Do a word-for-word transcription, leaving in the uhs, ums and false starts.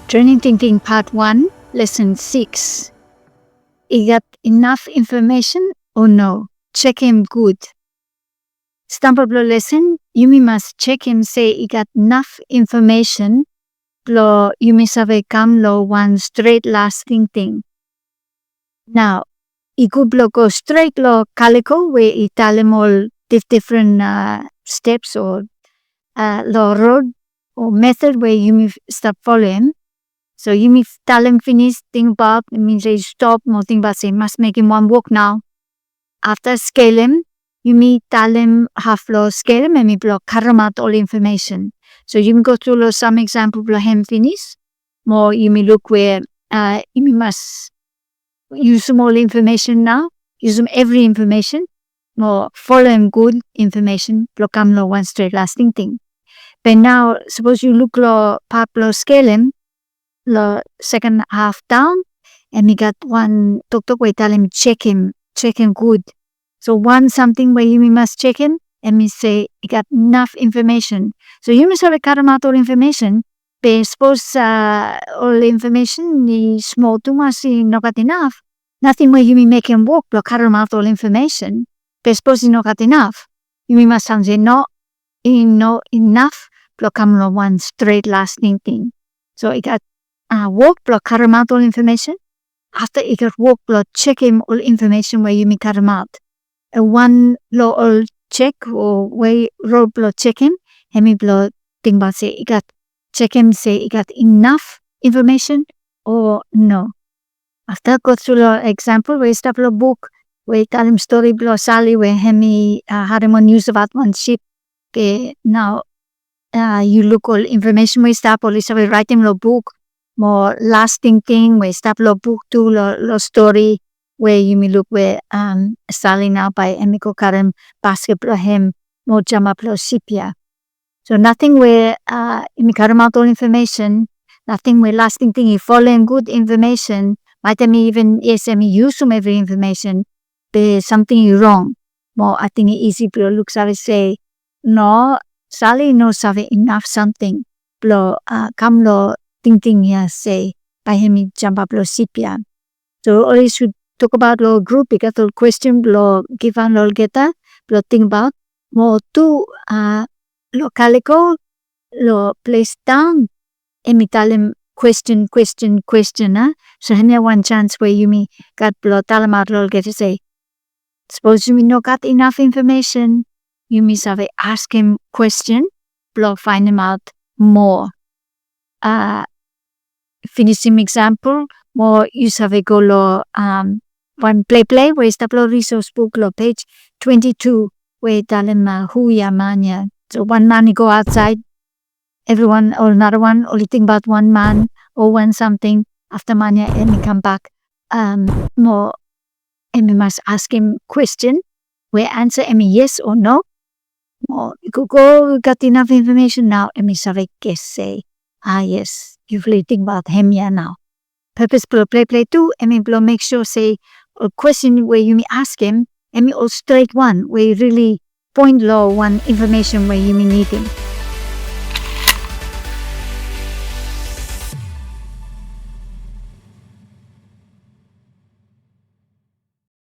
Trening Tingting Pat wan, Lesen sikis. I gat inaf infomesen o no? Jekem gud. Stamba blong lesen, yumi mas jekem se i gat naf infomesen blong yumi save kam long wan stret las tingting. Nao, i gud blong go stret long kaliko we i talem ol dif-, difren, a, steps o, a, long rod o metod we yumi stap folem. So yumi talem finis, tingbaot, i min se stop mo tingbaot se mas mekem wan wok nao. Afta skelem, yumi talem haf long skelem, hemi blong karemaot ol infomesen. So yumi go tru long sam eksampol blong hem finis, mo yumi luk we, a, yumi mas yusum ol infomesen nao, yusum evri infomesen, mo folem gud infomesen blong kam long wan stret las tingting. Be nao, sapos yu luk long pat blong skelem, long seken haf daon, hemi gat wan toktok we i talem jekem, jekem gud. So wan samting we yumi mas jekem, hemi se i gat naf infomesen. So yumi save karemaot ol infomesen, be sapos, a, ol infomesen i smol tumas, i no gat inaf, nating we yumi mekem wok blong karemaot ol infomesen, be sapos i no gat inaf, yumi mas talem se no, i no inaf blong kam long wan stret las tingting. So i gat, a, wok blong karemaot ol infomesen, afta i gat wok blong jekem ol infomesen we yumi karemaot. A, wan long ol jek o wei rod blong jekem, hemi blong tingbaot se i gat, jekem se i gat inaf infomesen o no. Afta go tru long eksampol we i stap long buk, we i talem stori blong Sali we hemi, a, harem wan nius abaot wan sip. Be nao, a, yu luk ol infomesen we i stap, oli save raetem long buk, mo las tingting we i stap long buk tu, long, long stori we yumi luk we, am, Sali nao bae hemi go karem basket blong hem mo jambap long sip ia. So nating we, a, yumi karemaot ol infomesen, nating we las tingting i folem gud infomesen, maet hemi iven, yes, hemi yusum evri infomesen, be samting i rong. Mo ating i isi blong luksave se, no, Sali i no save inaf samting blong, a, kam long tingting ia se bae hemi jambap long sip ia. So oli sud tokbaot long grup, i gat ol kwesten blong givhan long olgeta blong tingbaot. Mo tu, a, long kaliko, long ples daon, hemi talem kwesten, kwesten, kwesten, a. So hemia wan janis we yumi gat blong talemaot long olgeta se, sapos yumi no gat inaf infomesen, yumi save askem kwesten blong faenemaot moa. A, finisim eksampol, mo yu save go long, am, wan pleplei we i stap long risos buk long pej twenti tu, we i talem, a, Hu ia man ia? So wan man i go aotsaed, evriwan o narawan oli tingbaot wan man o wan samting, afta man ia hemi kambak, am, mo hemi mas askem kwesten we ansa hemi yes o no. Mo i go go gat inaf infomesen, nao hemi save ges se, a, yes, yufala i tingbaot hemia nao. Pepes blong pleplei tu hemi blong mek sua se ol kwesten we yumi askem hemi ol stret wan we i rili poen long wan infomesen we yumi nidim.